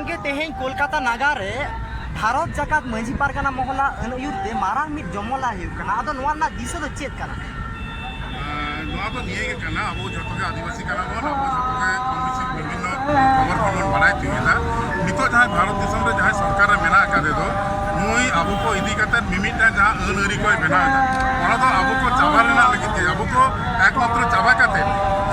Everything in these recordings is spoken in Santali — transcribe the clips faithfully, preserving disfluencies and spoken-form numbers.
ᱜᱮ ᱛᱮᱦᱮᱧ ᱠᱳᱞᱠᱟᱛᱟ ᱱᱟᱜᱟᱨ ᱨᱮ ᱵᱷᱟᱨᱚᱛ ᱡᱟᱠᱟᱛ ᱢᱟᱹᱡᱷᱤ ᱯᱟᱨᱜᱟᱱᱟ ᱢᱚᱦᱚᱞᱟ ᱟᱹᱱ ᱟᱹᱭᱩᱨ ᱛᱮ ᱢᱟᱨᱟᱝ ᱢᱤᱫ ᱡᱚᱢᱚᱞᱟ ᱦᱩᱭᱩᱜ ᱠᱟᱱᱟ᱾ ᱟᱫᱚ ᱱᱚᱣᱟ ᱨᱮᱱᱟᱜ ᱫᱤᱥᱟᱹ ᱫᱚ ᱪᱮᱫ ᱠᱟᱱᱟ? ᱟᱸ, ᱱᱚᱣᱟ ᱫᱚ ᱱᱤᱭᱟᱹ ᱜᱮ ᱠᱟᱱᱟ, ᱟᱵᱚ ᱡᱷᱚᱛᱚ ᱜᱮ ᱟᱹᱫᱤᱵᱟᱹᱥᱤ ᱠᱟᱱᱟ ᱵᱚᱱ, ᱟᱵᱚ ᱡᱷᱚᱛᱚ ᱜᱮ ᱠᱚᱢ ᱵᱮᱥᱤ ᱵᱤᱵᱷᱤᱱᱱᱚ ᱠᱷᱚᱵᱚᱨ ᱠᱚᱵᱚᱱ ᱵᱟᱲᱟᱭ ᱛᱤᱭᱳᱜ ᱮᱫᱟ᱾ ᱱᱤᱛᱚᱜ ᱡᱟᱦᱟᱸᱭ ᱵᱷᱟᱨᱚᱛ ᱫᱤᱥᱚᱢ ᱨᱮ ᱡᱟᱦᱟᱸᱭ ᱥᱚᱨᱠᱟᱨ ᱨᱮ ᱢᱮᱱᱟᱜ ᱟᱠᱟᱫᱮ ᱫᱚ, ᱱᱩᱭ ᱟᱵᱚ ᱠᱚ ᱤᱫᱤ ᱠᱟᱛᱮ ᱢᱤᱢᱤᱫᱴᱟᱝ ᱡᱟᱦᱟᱸ ᱟᱹᱱ ᱟᱹᱨᱤ ᱠᱚᱭ ᱵᱮᱱᱟᱣ ᱮᱫᱟ, ᱚᱱᱟ ᱫᱚ ᱟᱵᱚ ᱠᱚ ᱪᱟᱵᱟ ᱨᱮᱱᱟᱜ ᱞᱟᱹᱜᱤᱫ ᱜᱮ, ᱟᱵᱚ ᱠᱚ ᱮᱠᱢᱟᱛᱨᱚ ᱪᱟᱵᱟ ᱠᱟᱛᱮ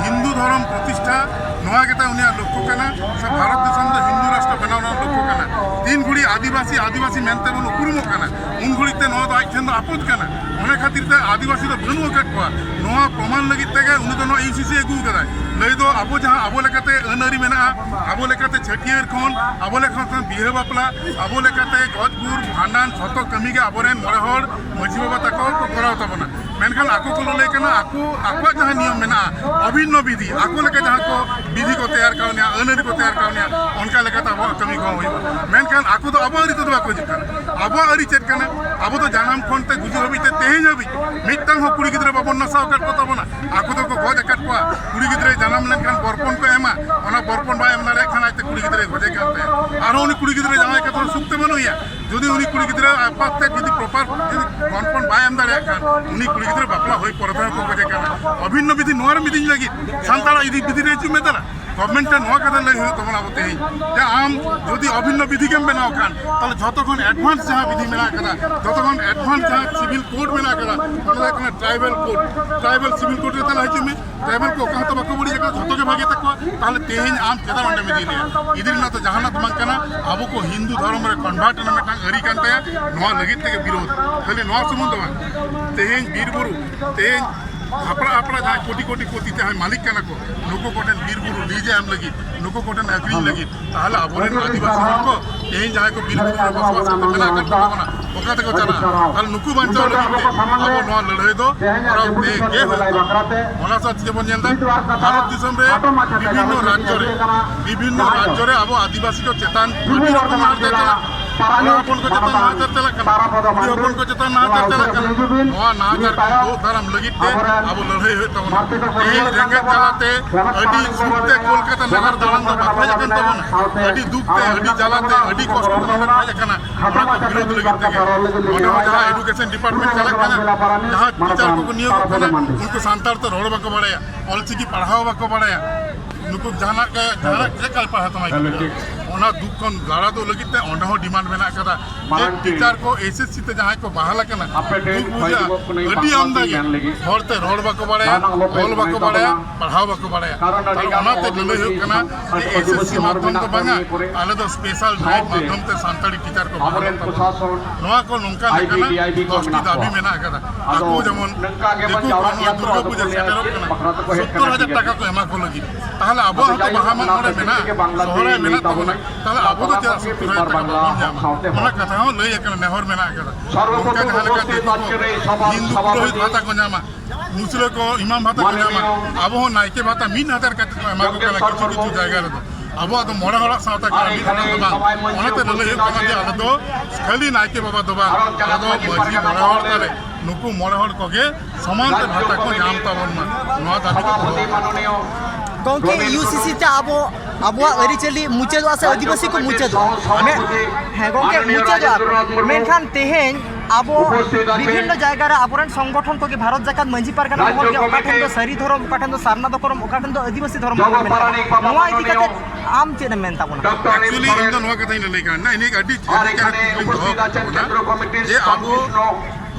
ᱦᱤᱱᱫᱩ ᱫᱷᱚᱨᱚᱢ ᱯᱨᱚᱛᱤᱥᱴᱷᱟ, ᱱᱚᱣᱟ ᱜᱮᱛᱟᱭ ᱩᱱᱤᱭᱟᱜ ᱞᱚᱠᱠᱷᱚ ᱠᱟᱱᱟ᱾ ᱥᱮ ᱵᱷᱟᱨᱚᱛ ᱫᱤᱥᱚᱢ ᱫᱚ ᱦᱤᱱᱫᱩ ᱨᱟᱥᱴᱨᱚ ᱵᱮᱱᱟᱣ ᱨᱮᱱᱟᱜ ᱞᱚᱠᱠᱷᱚ ᱠᱟᱱᱟ᱾ ᱛᱤᱱ ᱜᱷᱩᱲᱤ ᱟᱹᱫᱤᱵᱟᱹᱥᱤ ᱟᱹᱫᱤᱵᱟᱹᱥᱤ ᱢᱮᱱᱛᱮ ᱵᱚᱱ ᱩᱯᱨᱩᱢᱚᱜ ᱠᱟᱱᱟ, ᱩᱱ ᱜᱷᱩᱲᱤᱡ ᱛᱮ ᱱᱚᱣᱟ ᱫᱚ ᱟᱡ ᱴᱷᱮᱱ ᱫᱚ ᱟᱯᱚᱫ ᱠᱟᱱᱟ᱾ ᱚᱱᱟ ᱠᱷᱟᱹᱛᱤᱨ ᱛᱮ ᱟᱹᱫᱤᱵᱟᱹᱥᱤ ᱫᱚ ᱵᱟᱹᱱᱩᱜ ᱟᱠᱟᱫ ᱠᱚᱣᱟ᱾ ᱱᱚᱣᱟ ᱯᱨᱚᱢᱟᱱ ᱞᱟᱹᱜᱤᱫ ᱛᱮᱜᱮ ᱩᱱᱤ ᱫᱚ ᱱᱚᱣᱟ ᱤᱭᱩ ᱥᱤ ᱥᱤ ᱟᱹᱜᱩ ᱟᱠᱟᱫᱟᱭ᱾ ᱞᱟᱹᱭ ᱫᱚ ᱟᱵᱚ ᱡᱟᱦᱟᱸ ᱟᱵᱚ ᱞᱮᱠᱟᱛᱮ ᱟᱹᱱ ᱟᱹᱨᱤ ᱢᱮᱱᱟᱜᱼᱟ, ᱟᱵᱚ ᱞᱮᱠᱟᱛᱮ ᱪᱷᱟᱹᱴᱭᱟᱹᱨ ᱠᱷᱚᱱ, ᱟᱵᱚ ᱞᱮᱠᱟᱛᱮ ᱵᱤᱦᱟᱹ ᱵᱟᱯᱞᱟ, ᱟᱵᱚ ᱞᱮᱠᱟᱛᱮ ᱜᱚᱡ ᱜᱩᱨ ᱵᱷᱟᱸᱰᱟᱱ, ᱡᱷᱚᱛᱚ ᱠᱟᱹᱢᱤ ᱜᱮ ᱟᱵᱚᱨᱮᱱ ᱢᱚᱬᱮ ᱦᱚᱲ ᱢᱟᱹᱡᱷᱤ ᱵᱟᱵᱟ ᱛᱟᱠᱚ ᱠᱚ ᱠᱚᱨᱟᱣ ᱛᱟᱵᱚᱱᱟ᱾ ᱢᱮᱱᱠᱷᱟᱱ ᱟᱠᱚ ᱠᱚ ᱞᱟᱹᱞᱟᱹᱭ ᱠᱟᱱᱟ, ᱟᱠᱚ ᱟᱠᱚᱣᱟᱜ ᱡᱟᱦᱟᱸ ᱱᱤᱭᱚᱢ ᱢᱮᱱᱟᱜᱼᱟ, ᱚᱵᱷᱤᱱᱱᱚ ᱵᱤᱫᱷᱤ, ᱟᱠᱚ ᱞᱮᱠᱟ ᱡᱟᱦᱟᱸ ᱠᱚ ᱵᱤᱫᱷᱤ ᱠᱚ ᱛᱮᱭᱟᱨ ᱠᱟᱣᱱᱤᱭᱟ, ᱟᱹᱱ ᱟᱹᱨᱤ ᱠᱚ ᱛᱮᱭᱟᱨ ᱠᱟᱣᱱᱤᱭᱟ, ᱚᱱᱠᱟ ᱞᱮᱠᱟᱛᱮ ᱟᱵᱚᱣᱟᱜ ᱠᱟᱹᱢᱤ ᱠᱚᱦᱚᱸ ᱦᱩᱭᱩᱜᱼᱟ᱾ ᱢᱮᱱᱠᱷᱟᱱ ᱟᱠᱚ ᱫᱚ ᱟᱵᱚᱣᱟᱜ ᱟᱹᱨᱤ ᱛᱮᱫᱚ ᱵᱟᱠᱚ ᱦᱤᱡᱩᱜ ᱠᱟᱱᱟ᱾ ᱟᱵᱚᱣᱟᱜ ᱟᱹᱨᱤ ᱪᱮᱫ ᱠᱟᱱᱟ? ᱟᱵᱚ ᱫᱚ ᱡᱟᱱᱟᱢ ᱠᱷᱚᱱ ᱛᱮ ᱜᱩᱡᱩᱜ ᱦᱟᱹᱵᱤᱡ ᱛᱮ ᱛᱮᱦᱮᱧ ᱦᱟᱹᱵᱤᱡ ᱢᱤᱫᱴᱟᱝ ᱦᱚᱸ ᱠᱩᱲᱤ ᱜᱤᱫᱽᱨᱟᱹ ᱵᱟᱵᱚᱱ ᱱᱟᱥᱟᱣ ᱟᱠᱟᱫ ᱠᱚ ᱛᱟᱵᱚᱱᱟ᱾ ᱟᱠᱚ ᱫᱚᱠᱚ ᱜᱚᱡ ᱟᱠᱟᱫ ᱠᱚᱣᱟ᱾ ᱠᱩᱲᱤ ᱜᱤᱫᱽᱨᱟᱹᱭ ᱡᱟᱱᱟᱢ ᱞᱮᱱᱠᱷᱟᱱ ᱵᱚᱨᱯᱚᱱ ᱠᱚ ᱮᱢᱟ, ᱚᱱᱟ ᱵᱚᱨᱯᱚᱱ ᱵᱟᱭ ᱮᱢ ᱫᱟᱲᱮᱭᱟᱜ ᱠᱷᱟᱱ ᱟᱡᱛᱮ ᱠᱩᱲᱤ ᱜᱤᱫᱽᱨᱟᱹᱭ ᱜᱚᱡᱮ ᱠᱟᱱ ᱛᱟᱭᱟ᱾ ᱟᱨᱦᱚᱸ ᱩᱱᱤ ᱠᱩᱲᱤ ᱜᱤᱫᱽᱨᱟᱹ ᱡᱟᱶᱟᱭ ᱠᱟᱛᱮ ᱥᱩᱠ ᱛᱮ ᱵᱟᱹᱱᱩᱭᱟ᱾ ᱡᱩᱫᱤ ᱩᱱᱤ ᱠᱩᱲᱤ ᱜᱤᱫᱽᱨᱟᱹ ᱟᱯᱟᱛ ᱛᱮ ᱡᱩᱫᱤ ᱯᱨᱚᱯᱟᱨ ᱡᱩᱫᱤ ᱵᱚᱨᱯᱚᱱ ᱵᱟᱭ ᱮᱢ ᱫᱟᱲᱮᱭᱟᱜ ᱠᱷᱟᱱ, ᱩᱱᱤ ᱠᱩᱲᱤ ᱜᱤᱫᱽᱨᱟᱹ ᱵᱟᱯᱞᱟ ᱦᱩᱭ ᱯᱚᱨᱮ ᱛᱮᱦᱚᱸ ᱠᱚ ᱜᱚᱡᱮ ᱠᱟᱱᱟ᱾ ᱚᱵᱷᱤᱱᱱᱚ ᱵᱤᱫᱷᱤ ᱱᱚᱣᱟ ᱨᱮ ᱢᱤᱫ ᱫᱤᱱ ᱞᱟᱹᱜᱤᱫ ᱥᱟᱱᱛᱟᱲᱟᱜ ᱤᱫᱤ ᱵᱤᱫᱷᱤ ᱨᱮ ᱦᱤᱡᱩᱜ ᱢᱮ ᱫᱟᱫᱟ᱾ ᱜᱚᱵᱷᱢᱮᱱᱴ ᱴᱷᱮᱱ ᱱᱚᱣᱟ ᱠᱟᱛᱷᱟ ᱞᱟᱹᱭ ᱦᱩᱭᱩᱜ ᱛᱟᱵᱚᱱᱟ ᱟᱵᱚ ᱛᱮᱦᱮᱧ, ᱡᱮ ᱟᱢ ᱡᱩᱫᱤ ᱚᱵᱷᱤᱱᱱᱚ ᱵᱤᱫᱷᱤ ᱜᱮᱢ ᱵᱮᱱᱟᱣ ᱠᱷᱟᱱ, ᱛᱟᱦᱚᱞᱮ ᱡᱷᱚᱛᱚ ᱠᱷᱚᱱ ᱮᱰᱵᱷᱟᱱᱥ ᱡᱟᱦᱟᱸ ᱵᱤᱫᱷᱤ ᱢᱮᱱᱟᱜ ᱟᱠᱟᱫᱟ, ᱡᱷᱚᱛᱚ ᱠᱷᱚᱱ ᱮᱰᱵᱷᱟᱱᱥ ᱡᱟᱦᱟᱸ ᱥᱤᱵᱤᱞ ᱠᱳᱰ ᱢᱮᱱᱟᱜ ᱟᱠᱟᱫᱟ, ᱚᱱᱟ ᱫᱚ ᱦᱩᱭᱩᱜ ᱠᱟᱱᱟ tribal code. Tribal civil code ᱨᱮ ᱛᱟᱦᱚᱞᱮ ᱦᱤᱡᱩᱜ ᱢᱮ᱾ ᱴᱨᱟᱭᱵᱟᱞ ᱠᱚ ᱚᱠᱟ ᱦᱚᱸᱛᱚ ᱵᱟᱠᱚ ᱵᱟᱹᱲᱤᱡ ᱟᱠᱟᱫᱟ, ᱡᱷᱚᱛᱚ ᱜᱮ ᱵᱷᱟᱜᱮ ᱛᱟᱠᱚᱣᱟ᱾ ᱛᱟᱦᱚᱞᱮ ᱛᱮᱦᱮᱧ ᱟᱢ ᱪᱮᱫᱟᱜ ᱚᱸᱰᱮᱢ ᱤᱫᱤ ᱞᱮᱭᱟ? ᱤᱫᱤ ᱨᱮᱱᱟᱜ ᱫᱚ ᱡᱟᱦᱟᱱᱟᱜ ᱫᱚ ᱵᱟᱝ ᱠᱟᱱᱟ᱾ ᱟᱵᱚ ᱠᱚ ᱦᱤᱱᱫᱩ ᱫᱷᱚᱨᱚᱢ ᱨᱮ ᱠᱚᱱᱵᱷᱟᱨᱴ ᱨᱮᱱᱟᱜ ᱢᱤᱫᱴᱟᱝ ᱟᱹᱨᱤ ᱠᱟᱱ ᱛᱟᱭᱟ, ᱱᱚᱣᱟ ᱞᱟᱹᱜᱤᱫ ᱛᱮᱜᱮ ᱵᱤᱨᱳᱫᱷ᱾ ᱠᱷᱟᱹᱞᱤ ᱱᱚᱣᱟ ᱥᱩᱢᱩᱝ ᱫᱚ ᱵᱟᱝ, ᱛᱮᱦᱮᱧ ᱵᱤᱨ ᱵᱩᱨᱩ, ᱛᱮᱦᱮᱧ ᱦᱟᱯᱲᱟ ᱦᱟᱯᱲᱟ ᱡᱟᱦᱟᱸᱭ ᱠᱳᱴᱤ ᱠᱳᱴᱤ ᱯᱚᱛᱤ ᱡᱟᱦᱟᱸᱭ ᱢᱟᱹᱞᱤᱠ ᱠᱟᱱᱟ ᱠᱚ, ᱱᱩᱠᱩ ᱠᱚᱴᱷᱮᱱ ᱵᱤᱨ ᱵᱩᱨᱩ ᱞᱤᱡ ᱮ ᱮᱢ ᱞᱟᱹᱜᱤᱫ, ᱱᱩᱠᱩ ᱠᱚᱴᱷᱮᱱ ᱟᱹᱠᱷᱨᱤᱧ ᱞᱟᱹᱜᱤᱫ, ᱛᱟᱦᱚᱞᱮ ᱟᱵᱚᱨᱮᱱ ᱟᱹᱫᱤᱵᱟᱹᱥᱤ ᱦᱚᱲ ᱠᱚ ᱛᱮᱦᱮᱧ ᱡᱟᱦᱟᱸᱭ ᱠᱚ ᱵᱤᱨ ᱵᱩᱨᱩ ᱨᱮ ᱵᱚᱥᱚᱵᱟᱥ ᱠᱟᱛᱮ ᱢᱮᱱᱟᱜ ᱟᱠᱟᱫ ᱠᱚ ᱛᱟᱵᱚᱱᱟ, ᱚᱠᱟ ᱛᱮᱠᱚ ᱪᱟᱞᱟᱜᱼᱟ? ᱛᱟᱦᱚᱞᱮ ᱱᱩᱠᱩ ᱵᱟᱧᱪᱟᱣ ᱞᱟᱹᱜᱤᱫ ᱛᱮ ᱟᱵᱚ ᱱᱚᱣᱟ ᱞᱟᱹᱲᱦᱟᱹᱭ ᱫᱚ ᱠᱚᱨᱟᱣ ᱛᱮ ᱜᱮ ᱦᱩᱭᱩᱜ ᱛᱟᱵᱚᱱᱟ᱾ ᱚᱱᱟ ᱥᱟᱶᱛᱮ ᱪᱮᱫ ᱵᱚᱱ ᱧᱮᱞ ᱮᱫᱟ, ᱵᱷᱟᱨᱚᱛ ᱫᱤᱥᱚᱢ ᱨᱮ ᱵᱤᱵᱷᱤᱱᱱᱚ ᱨᱟᱡᱽᱡᱚ ᱨᱮ, ᱵᱤᱵᱷᱤᱱᱱᱚ ᱨᱟᱡᱽᱡᱚ ᱨᱮ ᱟᱵᱚ ᱟᱹᱫᱤᱵᱟᱹᱥᱤ ᱠᱚ ᱪᱮᱛᱟᱱ ᱟᱹᱰᱤ ᱨᱚᱠᱚᱢ ᱱᱟᱦᱟᱪᱟᱨ ᱪᱟᱞᱟᱜ ᱠᱟᱱᱟ᱾ ᱠᱚᱲᱟ ᱦᱚᱯᱚᱱ ᱠᱚ ᱪᱮᱛᱟᱱ ᱱᱟᱦᱟᱪᱟᱨ ᱪᱟᱞᱟᱜ ᱠᱟᱱᱟ, ᱠᱩᱲᱤ ᱦᱚᱯᱚᱱ ᱠᱚ ᱪᱮᱛᱟᱱ ᱱᱟᱦᱟᱪᱟᱨ ᱪᱟᱞᱟᱜ ᱠᱟᱱᱟ᱾ ᱱᱚᱣᱟ ᱱᱟᱦᱟᱪᱟᱨ ᱠᱚ ᱫᱩᱜ ᱫᱟᱨᱟᱢ ᱞᱟᱹᱜᱤᱫ ᱛᱮ ᱟᱵᱚ ᱞᱟᱹᱲᱦᱟᱹᱭ ᱦᱩᱭᱩᱜ ᱛᱟᱵᱚᱱᱟ᱾ ᱛᱮᱦᱮᱧ ᱨᱮᱸᱜᱮᱡ ᱡᱟᱞᱟᱛᱮ ᱟᱹᱰᱤ ᱥᱩᱠ ᱛᱮ ᱠᱳᱞᱠᱟᱛᱟ ᱱᱟᱜᱟᱨ ᱫᱟᱬᱟᱱ ᱫᱚ ᱵᱟᱠᱚ ᱦᱮᱡ ᱟᱠᱟᱱ ᱛᱟᱵᱚᱱᱟ᱾ ᱟᱹᱰᱤ ᱫᱩᱠ ᱛᱮ, ᱟᱹᱰᱤ ᱡᱟᱞᱟᱛᱮ, ᱟᱹᱰᱤ ᱠᱚᱥᱴᱚ ᱛᱮ ᱱᱚᱰᱮ ᱠᱚ ᱦᱮᱡ ᱟᱠᱟᱱᱟ᱾ ᱚᱱᱟ ᱠᱚ ᱵᱤᱨᱳᱫᱷ ᱞᱟᱹᱜᱤᱫ ᱛᱮᱜᱮ ᱱᱚᱰᱮ ᱦᱚᱸ ᱡᱟᱦᱟᱸ education department ᱪᱟᱞᱟᱜ ᱠᱟᱱᱟ, ᱡᱟᱦᱟᱸ teacher ᱠᱚᱠᱚ ᱱᱤᱭᱳᱜᱚᱜ ᱠᱟᱱᱟ, ᱩᱱᱠᱩ ᱥᱟᱱᱛᱟᱲ ᱛᱮ ᱨᱚᱲ ᱵᱟᱠᱚ ᱵᱟᱲᱟᱭᱟ, ᱚᱞᱪᱤᱠᱤ ᱯᱟᱲᱦᱟᱣ ᱵᱟᱠᱚ ᱵᱟᱲᱟᱭᱟ᱾ ᱱᱩᱠᱩ ᱡᱟᱦᱟᱱᱟᱜ ᱜᱮ, ᱡᱟᱦᱟᱱᱟᱜ ᱪᱮᱫ ᱞᱮᱠᱟ ᱯᱟᱲᱦᱟᱣ ᱛᱟᱢᱟᱭ ᱜᱤᱫᱽᱨᱟᱹ? ᱚᱱᱟ ᱫᱩᱠ ᱠᱷᱚᱱ ᱞᱟᱲᱟ ᱫᱩᱜ ᱞᱟᱹᱜᱤᱫ ᱛᱮ ᱚᱸᱰᱮ ᱦᱚᱸ demand ᱢᱮᱱᱟᱜ ᱟᱠᱟᱫᱟ᱾ ᱡᱮ teacher ᱠᱚ SSC ᱛᱮ ᱡᱟᱦᱟᱸᱭ ᱠᱚ ᱵᱟᱦᱟᱞ ᱟᱠᱟᱱᱟ, ᱫᱩᱠ ᱵᱩᱡᱷᱟᱹᱜᱼᱟ᱾ ᱟᱹᱰᱤ ᱟᱢᱫᱟ ᱜᱮ ᱦᱚᱲ ᱛᱮ ᱨᱚᱲ ᱵᱟᱠᱚ ᱵᱟᱲᱟᱭᱟ, ᱚᱞ ᱵᱟᱠᱚ ᱵᱟᱲᱟᱭᱟ, ᱯᱟᱲᱦᱟᱣ ᱵᱟᱠᱚ ᱵᱟᱲᱟᱭᱟ᱾ ᱛᱟᱦᱞᱮ ᱚᱱᱟᱛᱮ ᱞᱟᱹᱞᱟᱹᱭ ᱦᱩᱭᱩᱜ ᱠᱟᱱᱟ ᱡᱮ SSC ᱢᱟᱫᱽᱫᱷᱚᱢ ᱫᱚ ᱵᱟᱝᱟ, ᱟᱞᱮ ᱫᱚ special drive ᱢᱟᱫᱽᱫᱷᱚᱢ ᱛᱮ ᱥᱟᱱᱛᱟᱲᱤ teacher ᱠᱚ ᱵᱟᱦᱟᱞ ᱛᱟᱵᱚᱱᱟ᱾ ᱱᱚᱣᱟ ᱠᱚ ᱱᱚᱝᱠᱟᱱ ᱞᱮᱠᱟᱱᱟᱜ ᱫᱚᱥᱴᱤ ᱫᱟᱹᱵᱤ ᱢᱮᱱᱟᱜ ᱟᱠᱟᱫᱟ᱾ ᱟᱠᱚ ᱡᱮᱢᱚᱱ ᱫᱤᱠᱩ ᱠᱚ ᱱᱚᱣᱟ ᱫᱩᱨᱜᱟᱹ ᱯᱩᱡᱟᱹ ᱥᱮᱴᱮᱨᱚᱜ ᱠᱟᱱᱟ, ᱥᱚᱛᱛᱚᱨ ᱦᱟᱡᱟᱨ ᱴᱟᱠᱟ ᱠᱚ ᱮᱢᱟ ᱠᱚ ᱞᱟᱹᱜᱤᱫ᱾ ᱛᱟᱦᱞᱮ ᱟᱵᱚᱣᱟᱜ ᱦᱚᱸᱛᱚ ᱵᱟᱦᱟ ᱢᱟᱜ ᱢᱚᱬᱮ ᱢᱮᱱᱟᱜᱼᱟ, ᱥᱚᱦᱨᱟᱭ ᱢᱮᱱᱟᱜ ᱛᱟᱵᱚᱱᱟ, ᱛᱟᱦᱞᱮ ᱟᱵᱚ ᱫᱚ ᱪᱮᱫᱟᱜ ᱥᱚᱛᱛᱚᱨ ᱦᱟᱡᱟᱨ ᱴᱟᱠᱟ ᱵᱟᱵᱚᱱ ᱧᱟᱢᱟ? ᱚᱱᱟ ᱠᱟᱛᱷᱟ ᱦᱚᱸ ᱞᱟᱹᱭ ᱟᱠᱟᱱᱟ, ᱱᱮᱦᱚᱨ ᱢᱮᱱᱟᱜ ᱟᱠᱟᱫᱟ᱾ ᱚᱱᱠᱟ ᱡᱟᱦᱟᱸ ᱞᱮᱠᱟ ᱫᱤᱠᱩ ᱠᱚ ᱦᱤᱱᱫᱩ ᱯᱩᱨᱳᱦᱤᱛ ᱵᱷᱟᱛᱟ ᱠᱚ ᱧᱟᱢᱟ, ᱢᱩᱥᱞᱟᱹ ᱠᱚ ᱤᱢᱟᱢ ᱵᱷᱟᱛᱟ ᱠᱚ ᱧᱟᱢᱟ, ᱟᱵᱚ ᱦᱚᱸ ᱱᱟᱭᱠᱮ ᱵᱷᱟᱛᱟ ᱢᱤᱫ ᱦᱟᱡᱟᱨ ᱠᱟᱛᱮ ᱠᱚ ᱮᱢᱟ ᱠᱚ ᱠᱟᱱᱟ ᱠᱤᱪᱷᱩ ᱠᱤᱪᱷᱩ ᱡᱟᱭᱜᱟ ᱨᱮᱫᱚ᱾ ᱟᱵᱚᱣᱟᱜ ᱫᱚ ᱢᱚᱬᱮ ᱦᱚᱲᱟᱜ ᱥᱟᱶᱛᱟ ᱠᱟᱱᱟ, ᱢᱤᱫ ᱦᱚᱲᱟᱜ ᱫᱚ ᱵᱟᱝ᱾ ᱚᱱᱟᱛᱮ ᱞᱟᱹᱞᱟᱹᱭ ᱦᱩᱭᱩᱜ ᱠᱟᱱᱟ ᱡᱮ ᱟᱞᱮ ᱫᱚ ᱠᱷᱟᱹᱞᱤ ᱱᱟᱭᱠᱮ ᱵᱟᱵᱟ ᱫᱚ ᱵᱟᱝ, ᱟᱞᱮ ᱫᱚ ᱢᱟᱹᱡᱷᱤ ᱢᱚᱬᱮ ᱦᱚᱲ ᱛᱟᱞᱮ, ᱱᱩᱠᱩ ᱢᱚᱬᱮ ᱦᱚᱲ ᱠᱚᱜᱮ ᱥᱚᱢᱟᱱ ᱛᱮ ᱵᱷᱟᱛᱟ ᱠᱚ ᱧᱟᱢ ᱛᱟᱵᱚᱱ ᱢᱟ, ᱱᱚᱣᱟ ᱫᱟᱹᱵᱤ ᱠᱚ ᱫᱚᱦᱚ ᱠᱟᱫᱟ᱾ ᱜᱚᱢᱠᱮ, UCC ᱛᱮ ᱟᱵᱚ, ᱟᱵᱚᱣᱟᱜ ᱟᱹᱨᱤᱪᱟᱹᱞᱤ ᱢᱩᱪᱟᱹᱫᱚᱜᱼᱟ ᱥᱮ ᱟᱹᱫᱤᱵᱟᱹᱥᱤ ᱠᱚ ᱢᱩᱪᱟᱹᱫᱚᱜᱼᱟ? ᱢᱮ-, ᱦᱮᱸ ᱜᱚᱢᱠᱮ, ᱢᱩᱪᱟᱹᱫᱚᱜᱼᱟ ᱠᱚ᱾ ᱢᱮᱱᱠᱷᱟᱱ ᱛᱮᱦᱮᱧ ᱟᱵᱚ ᱵᱤᱵᱷᱤᱱᱱᱚ ᱡᱟᱭᱜᱟ ᱨᱮ ᱟᱵᱚᱨᱮᱱ ᱥᱚᱝᱜᱚᱴᱷᱚᱱ ᱠᱚᱜᱮ ᱵᱷᱟᱨᱚᱛ ᱡᱟᱠᱟᱛ ᱢᱟᱹᱡᱷᱤ ᱯᱟᱨᱜᱟᱱᱟ ᱢᱚᱦᱚᱞ ᱜᱮ ᱚᱠᱟ ᱴᱷᱮᱱ ᱫᱚ ᱥᱟᱹᱨᱤ ᱫᱷᱚᱨᱚᱢ, ᱚᱠᱟ ᱴᱷᱮᱱ ᱫᱚ ᱥᱟᱨᱱᱟ ᱫᱷᱚᱨᱚᱢ, ᱚᱠᱟ ᱴᱷᱮᱱ ᱫᱚ ᱟᱹᱫᱤᱵᱟᱹᱥᱤ ᱫᱷᱚᱨᱚᱢ ᱠᱚ ᱢᱮᱱᱟᱜᱼᱟ᱾ ᱱᱚᱣᱟ ᱤᱫᱤ ᱠᱟᱛᱮ ᱟᱢ ᱪᱮᱫ ᱮᱢ ᱢᱮᱱ ᱛᱟᱵᱚᱱᱟ? Actually, ᱤᱧ ᱫᱚ ᱱᱚᱣᱟ ᱠᱟᱛᱷᱟᱧ ᱞᱟᱹᱭ ᱠᱟᱱᱟ, ᱤᱱᱟᱹ ᱟᱹᱰᱤ ᱟᱹᱰᱤ ᱪᱮᱦᱨᱟ ᱠᱩᱠᱞᱤᱢ ᱫᱚᱦᱚ ᱠᱮᱫᱟ, ᱡᱮ ᱟᱵᱚ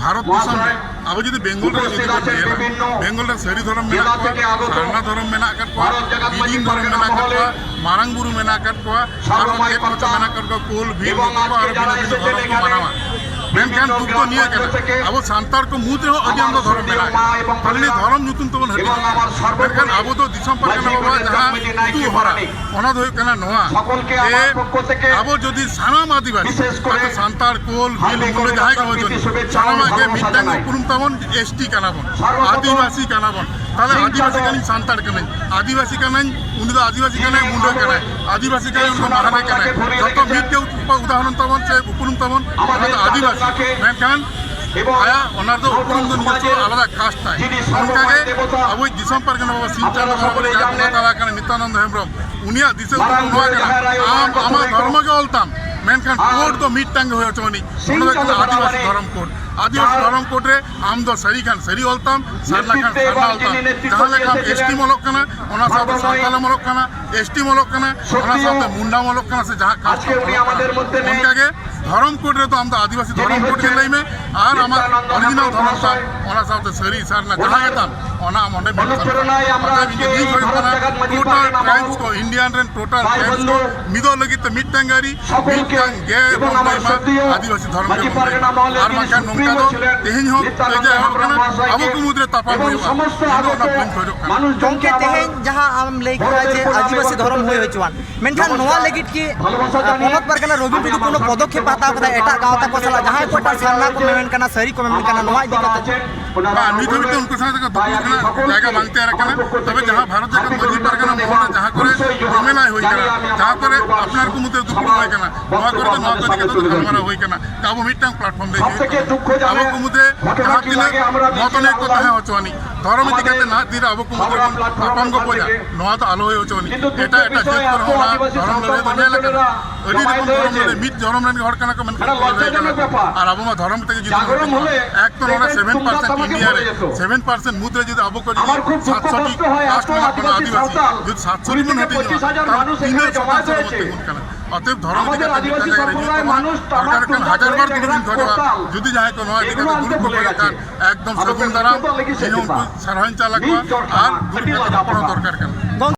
ᱵᱷᱟᱨᱚᱛ ᱫᱤᱥᱚᱢ ᱨᱮ, ᱟᱵᱚ ᱡᱩᱫᱤ ᱵᱮᱝᱜᱚᱞ ᱨᱮ ᱡᱩᱫᱤ ᱵᱚᱱ ᱧᱮᱞᱟ, ᱵᱮᱝᱜᱚᱞ ᱨᱮ ᱥᱟᱹᱨᱤ ᱫᱷᱚᱨᱚᱢ ᱢᱮᱱᱟᱜ ᱠᱚᱣᱟ, ᱥᱟᱨᱱᱟ ᱫᱷᱚᱨᱚᱢ ᱢᱮᱱᱟᱜ ᱟᱠᱟᱫ ᱠᱚᱣᱟ, ᱵᱤᱫᱤᱱ ᱫᱷᱚᱨᱚᱢ ᱢᱮᱱᱟᱜ ᱟᱠᱟᱫ ᱠᱚᱣᱟ, ᱢᱟᱨᱟᱝ ᱵᱩᱨᱩ ᱢᱮᱱᱟᱜ ᱟᱠᱟᱫ ᱠᱚᱣᱟ, ᱟᱨᱦᱚᱸ ᱪᱮᱫ ᱠᱚᱪᱚ ᱢᱮᱱᱟᱜ ᱟᱠᱟᱫ ᱠᱚᱣᱟ, ᱠᱳᱞ, ᱵᱷᱤᱞ, ᱱᱩᱠᱩ ᱠᱚ ᱟᱨᱦᱚᱸ ᱵᱷᱤᱱᱟᱹ ᱵᱷᱤᱱᱟᱹ ᱫᱷᱚᱨᱚᱢ ᱠᱚ ᱢᱟᱱᱟᱣᱟ᱾ ᱢᱮᱱᱠᱷᱟᱱ ᱫᱩᱠ ᱫᱚ ᱱᱤᱭᱟᱹ ᱠᱟᱱᱟ, ᱟᱵᱚ ᱥᱟᱱᱛᱟᱲ ᱠᱚ ᱢᱩᱫᱽ ᱨᱮᱦᱚᱸ ᱟᱹᱰᱤ ᱟᱢᱫᱟ ᱫᱷᱚᱨᱚᱢ ᱢᱮᱱᱟᱜ ᱟᱠᱟᱫᱟ᱾ ᱠᱷᱟᱹᱞᱤ ᱫᱷᱚᱨᱚᱢ ᱧᱩᱛᱩᱢ ᱛᱮᱵᱚᱱ ᱦᱟᱹᱴᱤᱧᱚᱜ ᱠᱟᱱᱟ᱾ ᱢᱮᱱᱠᱷᱟᱱ ᱟᱵᱚ ᱫᱚ ᱫᱤᱥᱚᱢ ᱯᱟᱨᱜᱟᱱᱟ ᱵᱟᱵᱟᱣᱟᱜ ᱡᱟᱦᱟᱸ ᱩᱫᱩᱜ ᱦᱚᱨᱟ, ᱚᱱᱟ ᱫᱚ ᱦᱩᱭᱩᱜ ᱠᱟᱱᱟ ᱱᱚᱣᱟ ᱡᱮ ᱟᱵᱚ ᱡᱩᱫᱤ ᱥᱟᱱᱟᱢ ᱟᱹᱫᱤᱵᱟᱹᱥᱤ, ᱥᱟᱱᱛᱟᱲ, ᱠᱳᱞ, ᱵᱷᱤᱞ, ᱢᱩᱱᱰᱟ, ᱡᱟᱦᱟᱸᱭ ᱜᱮ ᱦᱩᱭ ᱦᱚᱪᱚᱱ, ᱥᱟᱱᱟᱢᱟᱜ ᱜᱮ ᱢᱤᱫᱴᱟᱝ ᱩᱯᱨᱩᱢ ᱛᱟᱵᱚᱱ, ST ᱠᱟᱱᱟ ᱵᱚᱱ, ᱟᱹᱫᱤᱵᱟᱹᱥᱤ ᱠᱟᱱᱟ ᱵᱚᱱ᱾ ᱛᱟᱦᱞᱮ ᱟᱹᱫᱤᱵᱟᱹᱥᱤ ᱠᱟᱹᱱᱟᱹᱧ, ᱥᱟᱱᱛᱟᱲ ᱠᱟᱹᱱᱟᱹᱧ, ᱟᱹᱫᱤᱵᱟᱹᱥᱤ ᱠᱟᱹᱱᱟᱹᱧ, ᱩᱱᱤ ᱫᱚ ᱟᱹᱫᱤᱵᱟᱹᱥᱤ ᱠᱟᱱᱟᱭ, ᱢᱩᱱᱰᱟᱹ ᱠᱟᱱᱟᱭ, ᱟᱹᱫᱤᱵᱟᱹᱥᱤ ᱠᱟᱱᱟᱭ, ᱩᱱᱤ ᱫᱚ ᱢᱟᱦᱟᱱᱟ ᱠᱟᱱᱟᱭ, ᱡᱚᱛᱚ ᱢᱤᱫ ᱜᱮ ᱩᱫᱟᱦᱚᱨᱚᱱ ᱛᱟᱵᱚᱱ ᱥᱮ ᱩᱯᱨᱩᱢ ᱛᱟᱵᱚᱱ, ᱚᱱᱟ ᱫᱚ ᱟᱹᱫᱤᱵᱟᱹᱥᱤ᱾ ᱢᱮᱱᱠᱷᱟᱱ ᱟᱭᱟᱜ ᱚᱱᱟ ᱨᱮᱫᱚ ᱩᱯᱨᱩᱢ ᱫᱚ ᱱᱤᱡᱚᱥᱥᱚ ᱟᱞᱟᱫᱟ ᱠᱟᱥᱴ ᱛᱟᱭ᱾ ᱚᱱᱠᱟᱜᱮ ᱟᱵᱚᱭᱤᱡ ᱫᱤᱥᱚᱢ ᱯᱟᱨᱜᱟᱱᱟ ᱵᱟᱵᱟ ᱥᱤᱧ ᱪᱟᱸᱫᱳ ᱵᱚᱸᱜᱟ ᱵᱚᱞᱮ ᱡᱟᱦᱟᱸ ᱵᱚᱸᱜᱟ ᱛᱟᱞᱟ ᱠᱟᱱᱟ ᱱᱤᱛᱭᱟᱱᱚᱱᱫᱚ ᱦᱮᱢᱵᱨᱚᱢ, ᱩᱱᱤᱭᱟᱜ ᱫᱤᱥᱟᱹ ᱩᱫᱩᱜ ᱱᱚᱣᱟ ᱠᱟᱱᱟ, ᱟᱢ ᱟᱢᱟᱜ ᱫᱷᱚᱨᱢᱚ ᱜᱮ ᱚᱞ ᱛᱟᱢ, ᱢᱮᱱᱠᱷᱟᱱ ᱠᱳᱰ ᱫᱚ ᱢᱤᱫᱴᱟᱝ ᱜᱮ ᱦᱩᱭ ᱦᱚᱪᱚ ᱟᱹᱱᱤᱡ᱾ ᱚᱱᱟ ᱫᱚ ᱦᱩᱭᱩᱜ ᱠᱟᱱᱟ ᱟᱹᱫᱤᱵᱟᱹᱥᱤ ᱫᱷᱚᱨᱚᱢ ᱠᱳᱰ᱾ ᱟᱹᱫᱤᱵᱟᱹᱥᱤ ᱫᱷᱚᱨᱚᱢ ᱠᱳᱰ ᱨᱮ ᱟᱢ ᱫᱚ ᱥᱟᱹᱨᱤ ᱠᱷᱟᱱ ᱥᱟᱹᱨᱤ ᱚᱞ ᱛᱟᱢ, ᱥᱟᱨᱱᱟ ᱠᱷᱟᱱ ᱥᱟᱨᱱᱟ ᱚᱞ ᱛᱟᱢ᱾ ᱡᱟᱦᱟᱸ ᱞᱮᱠᱟ ᱟᱢ ᱮᱥ ᱴᱤᱢ ᱚᱞᱚᱜ ᱠᱟᱱᱟ, ᱚᱱᱟ ᱥᱟᱶᱛᱮ ᱥᱟᱱᱛᱟᱞᱮᱢ ᱚᱞᱚᱜ ᱠᱟᱱᱟ, ᱮᱥ ᱴᱤᱢ ᱚᱞᱚᱜ ᱠᱟᱱᱟ, ᱚᱱᱟ ᱥᱟᱶᱛᱮ ᱢᱩᱱᱰᱟᱢ ᱚᱞᱚᱜ ᱠᱟᱱᱟ, ᱥᱮ ᱡᱟᱦᱟᱸ ᱠᱟᱥᱴ ᱚᱞᱚᱜ ᱠᱟᱱᱟ, ᱚᱱᱠᱟᱜᱮ ᱫᱷᱚᱨᱚᱢ ᱠᱳᱰ ᱨᱮᱫᱚ ᱟᱢ ᱫᱚ ᱟᱹᱫᱤᱵᱟᱹᱥᱤ ᱫᱷᱚᱨᱚᱢ ᱠᱳᱰ ᱜᱮ ᱞᱟᱹᱭ ᱢᱮ, ᱟᱨ ᱟᱢᱟᱜ ᱚᱨᱤᱡᱤᱱᱟᱞ ᱫᱷᱚᱨᱚᱢ ᱛᱟᱢ, ᱚᱱᱟ ᱥᱟᱶᱛᱮ ᱥᱟᱹᱨᱤ ᱥᱟᱨᱱᱟ ᱡᱟᱦᱟᱸ ᱜᱮ ᱛᱟᱢ, ᱚᱱᱟ ᱟᱢ ᱚᱸᱰᱮ ᱢᱮᱱᱥᱚᱱ ᱠᱟᱜ ᱢᱮ᱾ ᱚᱛᱮᱵ ᱤᱧ ᱫᱚ ᱱᱤᱭᱟᱹ ᱜᱷᱟᱹᱲᱤᱡ ᱠᱟᱱᱟ, ᱴᱳᱴᱟᱞ ᱴᱨᱟᱭᱤᱵᱥ ᱠᱚ, ᱤᱱᱰᱤᱭᱟᱱ ᱨᱮᱱ ᱴᱳᱴᱟᱞ ᱴᱨᱟᱭᱤᱵᱥ ᱠᱚ ᱢᱤᱫᱚᱜ ᱞᱟᱹᱜᱤᱫ ᱛᱮ ᱢᱤᱫᱴᱟᱝ ᱜᱮ ᱟᱹᱨᱤ, ᱢᱤᱫᱴᱟᱝ ᱜᱮ ᱵᱚᱱ ᱞᱟᱹᱭ ᱢᱟ, ᱟᱹᱫᱤᱵᱟᱹᱥᱤ ᱫᱷᱚᱨᱚᱢ ᱜᱮᱵᱚᱱ ᱞᱟᱹᱭ ᱢᱟ᱾ ᱟᱨ ᱵᱟᱝᱠᱷᱟᱱ ᱱᱚᱝᱠᱟ ᱫᱚ ᱛᱮᱦᱮᱧ ᱦᱚᱸ ᱮᱡᱮ ᱦᱩᱭᱩᱜ ᱠᱟᱱᱟ, ᱟᱵᱚ ᱠᱚ ᱢᱩᱫᱽᱨᱮ ᱛᱟᱯᱟᱢ ᱦᱩᱭᱩᱜᱼᱟ᱾ ᱤᱧ ᱫᱚ ᱚᱱᱟ ᱵᱟᱹᱧ ᱠᱷᱚᱡᱚᱜ ᱠᱟᱱᱟ᱾ ᱜᱚᱢᱠᱮ, ᱛᱮᱦᱮᱧ ᱡᱟᱦᱟᱸ ᱟᱢ ᱞᱟᱹᱭ ᱠᱮᱫᱟ ᱡᱮ ᱟᱹᱫᱤᱵᱟᱹᱥᱤ ᱫᱷᱚᱨᱚᱢ ᱦᱩᱭ ᱦᱚᱪᱚᱣᱟᱱ, ᱢᱮᱱᱠᱷᱟᱱ ᱱᱚᱣᱟ ᱞᱟᱹᱜᱤᱫ ᱠᱤ, ᱟᱸ, ᱯᱚᱱᱚᱛ ᱯᱟᱨᱜᱟᱱᱟ ᱨᱚᱵᱤ ᱴᱩᱰᱩ ᱠᱳᱱᱳ ᱯᱚᱫᱚᱠᱷᱮᱯ ᱦᱟᱛᱟᱣ ᱠᱟᱫᱟ ᱮᱴᱟᱜ ᱜᱟᱶᱛᱟ ᱠᱚ ᱥᱟᱞᱟᱜ, ᱡᱟᱦᱟᱸᱭ ᱠᱚ ᱮᱴᱟᱜ ᱥᱟᱨᱱᱟ ᱠᱚ ᱢᱮᱢᱮᱱ ᱠᱟᱱᱟ, ᱥᱟᱹᱨᱤ ᱠᱚ ᱢᱮᱢᱮᱱ ᱠᱟᱱᱟ, ᱱᱚᱣᱟ ᱤᱫᱤ ᱠᱟᱛᱮ? ᱵᱟᱝ, ᱱᱤᱛ ᱦᱟᱹᱵᱤᱡ ᱛᱮ ᱩᱱᱠᱩ ᱥᱟᱶ ᱛᱮ ᱫᱩᱯᱲᱩᱵ ᱨᱮᱱᱟᱜ ᱡᱟᱭᱜᱟ ᱵᱟᱝ ᱛᱮᱭᱟᱨ ᱟᱠᱟᱱᱟ᱾ ᱛᱚᱵᱮ ᱡᱟᱦᱟᱸ ᱵᱷᱟᱨᱚᱛ ᱡᱟᱠᱟᱛ ᱢᱟᱹᱡᱷᱤ ᱯᱟᱨᱜᱟᱱᱟ ᱢᱚᱦᱚᱞ ᱨᱮ ᱡᱟᱦᱟᱸ ᱠᱚᱨᱮ ᱡᱚᱢᱮᱞᱟᱭ ᱦᱩᱭ ᱠᱟᱱᱟ, ᱡᱟᱦᱟᱸ ᱠᱚᱨᱮ ᱟᱯᱱᱟᱨ ᱠᱚ ᱢᱚᱫᱽᱫᱷᱮ ᱫᱩᱯᱲᱩᱵ ᱦᱩᱭ ᱠᱟᱱᱟ, ᱱᱚᱣᱟ ᱠᱚᱨᱮ ᱫᱚ ᱱᱚᱣᱟ ᱠᱚ ᱤᱫᱤ ᱠᱟᱛᱮ ᱜᱟᱞᱢᱟᱨᱟᱣ ᱦᱩᱭ ᱠᱟᱱᱟ᱾ ᱛᱚ ᱟᱵᱚ ᱢᱤᱫᱴᱟᱝ ᱯᱞᱟᱴᱯᱷᱚᱨᱢ ᱨᱮ ᱤᱫᱤ ᱦᱩᱭᱩᱜ ᱛᱟᱵᱚᱱᱟ᱾ ᱟᱵᱚ ᱠᱚ ᱢᱚᱫᱽᱫᱷᱮ ᱡᱟᱦᱟᱸ ᱛᱤᱱᱟᱹᱜ ᱢᱚᱛᱚᱱᱮᱫ ᱠᱚ ᱛᱟᱦᱮᱸ ᱦᱚᱪᱚ ᱟᱹᱱᱤᱡ, ᱫᱷᱚᱨᱚᱢ ᱤᱫᱤ ᱠᱟᱛᱮ ᱱᱟᱦᱟᱜ ᱫᱤᱱ ᱨᱮ ᱟᱵᱚ ᱠᱚ ᱢᱚᱫᱽᱫᱷᱮ ᱵᱚᱱ ᱛᱟᱯᱟᱢ ᱜᱚᱯᱚᱡᱟ, ᱱᱚᱣᱟ ᱫᱚ ᱟᱞᱚ ᱦᱩᱭ ᱦᱚᱪᱚ ᱟᱹᱱᱤᱡ᱾ ᱮᱴᱟᱜ ᱮᱴᱟᱜ ᱡᱟᱹᱛ ᱠᱚᱨᱮ ᱦᱚᱸ ᱚᱱᱟ ᱫᱷᱚᱨᱚᱢ ᱞᱟᱹᱲᱦᱟᱹᱭ ᱫᱚ ᱧᱮᱞ ᱟᱠᱟᱱᱟ᱾ ᱟᱹᱰᱤ ᱨᱚᱠᱚᱢ ᱫᱷᱚᱨᱚᱢ ᱞᱟᱹᱲᱦᱟᱹᱭ, ᱢᱤᱫ ᱫᱷᱚᱨᱚᱢ ᱨᱮᱱ ᱜᱮ ᱦᱚᱲ ᱠᱟᱱᱟ ᱠᱚ, ᱢᱮᱱᱠᱷᱟᱱ ᱠᱚ ᱞᱟᱹᱲᱦᱟᱹᱭ ᱠᱟᱱᱟ ᱠᱚ᱾ ᱟᱨ ᱟᱵᱚ ᱢᱟ ᱫᱷᱚᱨᱚᱢ ᱛᱮᱜᱮ ᱡᱩᱫᱤ ᱵᱚᱱ ᱦᱩᱭᱩᱜᱼᱟ, ᱮᱠ ᱛᱚ ᱱᱚᱰᱮ ᱥᱮᱵᱷᱮᱱ ᱯᱟᱨᱥᱮᱱᱴ ᱤᱱᱰᱤᱭᱟ ᱨᱮ, ᱥᱮᱵᱷᱮᱱ ᱯᱟᱨᱥᱮᱱᱴ ᱢᱩᱫᱽ ᱨᱮ ᱡᱩᱫᱤ ᱟᱵᱚ ᱠᱚ ᱡᱩᱫᱤ ᱥᱟᱛᱥᱚ ᱴᱤ ᱠᱟᱥᱴ ᱢᱮᱱᱟᱜ ᱵᱚᱱᱟ ᱟᱹᱫᱤᱵᱟᱹᱥᱤ, ᱡᱩᱫᱤ ᱥᱟᱛᱥᱚ ᱴᱤ ᱵᱚᱱ ᱦᱟᱹᱴᱤᱧᱚᱜᱼᱟ, ᱛᱟᱦᱚᱞᱮ ᱛᱤᱱᱟᱹᱜ ᱥᱚᱛᱟᱝᱥᱚ ᱨᱮ ᱵᱚᱱ ᱛᱤᱸᱜᱩᱱ ᱠᱟᱱᱟ? ᱚᱛᱮᱵ ᱫᱷᱚᱨᱚᱢ ᱤᱫᱤ ᱠᱟᱛᱮ ᱢᱤᱫᱴᱟᱝ ᱡᱟᱭᱜᱟ ᱨᱮ ᱦᱤᱡᱩᱜ ᱛᱟᱵᱚᱱᱟ᱾ ᱥᱚᱨᱠᱟᱨ ᱴᱷᱮᱱ ᱦᱟᱡᱟᱨ ᱵᱟᱨ ᱫᱩᱲᱩᱵ ᱤᱧ ᱠᱷᱚᱡᱚᱜᱼᱟ, ᱡᱩᱫᱤ ᱡᱟᱦᱟᱸᱭ ᱠᱚ ᱱᱚᱣᱟ ᱤᱫᱤ ᱠᱟᱛᱮ ᱫᱩᱲᱩᱵ ᱠᱚ ᱠᱷᱚᱡᱚᱜ ᱠᱷᱟᱱ, ᱮᱠᱫᱚᱢ ᱥᱟᱹᱜᱩᱱ ᱫᱟᱨᱟᱢ, ᱤᱧ ᱦᱚᱸ ᱩᱱᱠᱩ ᱥᱟᱨᱦᱟᱣᱤᱧ ᱪᱟᱞ ᱟᱠᱚᱣᱟ᱾ ᱟᱨ ᱫᱩᱲᱩᱵ ᱠᱟᱛᱮ ᱨᱚᱯᱚᱲ ᱦᱚᱸ ᱫᱚᱨᱠᱟᱨ ᱠᱟᱱᱟ᱾